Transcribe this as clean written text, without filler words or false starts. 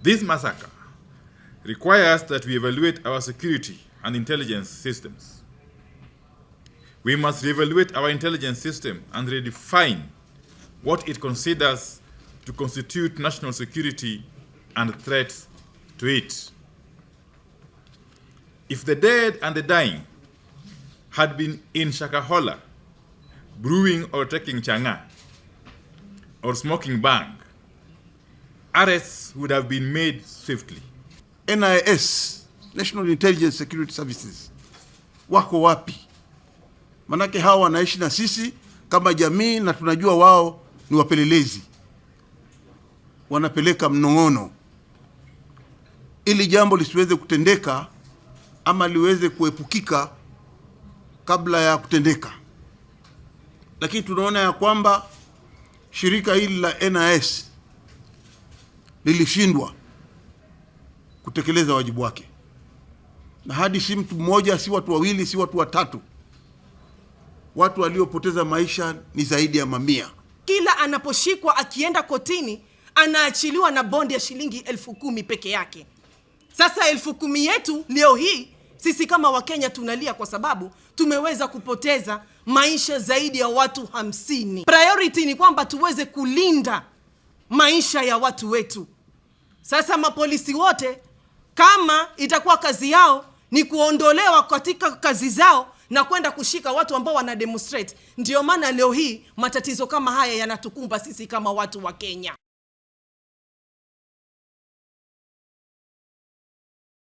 This massacre requires that we evaluate our security and intelligence systems. We must reevaluate our intelligence system and redefine what it considers to constitute national security and threats to it. If the dead and the dying had been in Shakahola, brewing or taking chang'aa, or smoking bhang, arrests would have been made swiftly. NIS, National Intelligence Security Services, wako wapi? Manake hawa wanaishi na sisi kama jamii na tunajua wao ni wapelelezi, wanapeleka mnong'ono ili jambo lisiweze kutendeka ama liweze kuepukika kabla ya kutendeka. Lakini tunaona ya kwamba shirika hili la NIS lilishindwa kutekeleza wajibu wake, na hadi si mtu mmoja, si watu wawili, si watu watatu, watu waliopoteza maisha ni zaidi ya mamia. Kila anaposhikwa akienda kotini anaachiliwa na bondi ya shilingi 10,000 peke yake. Sasa 10,000 yetu leo hii sisi kama Wakenya tunalia kwa sababu tumeweza kupoteza maisha zaidi ya watu 50. Priority ni kwamba tuweze kulinda maisha ya watu wetu. Sasa mapolisi wote kama itakuwa kazi yao ni kuondolewa katika kazi zao na kwenda kushika watu ambao wana demonstrate, ndio maana leo hii matatizo kama haya yanatukumba sisi kama watu wa Kenya.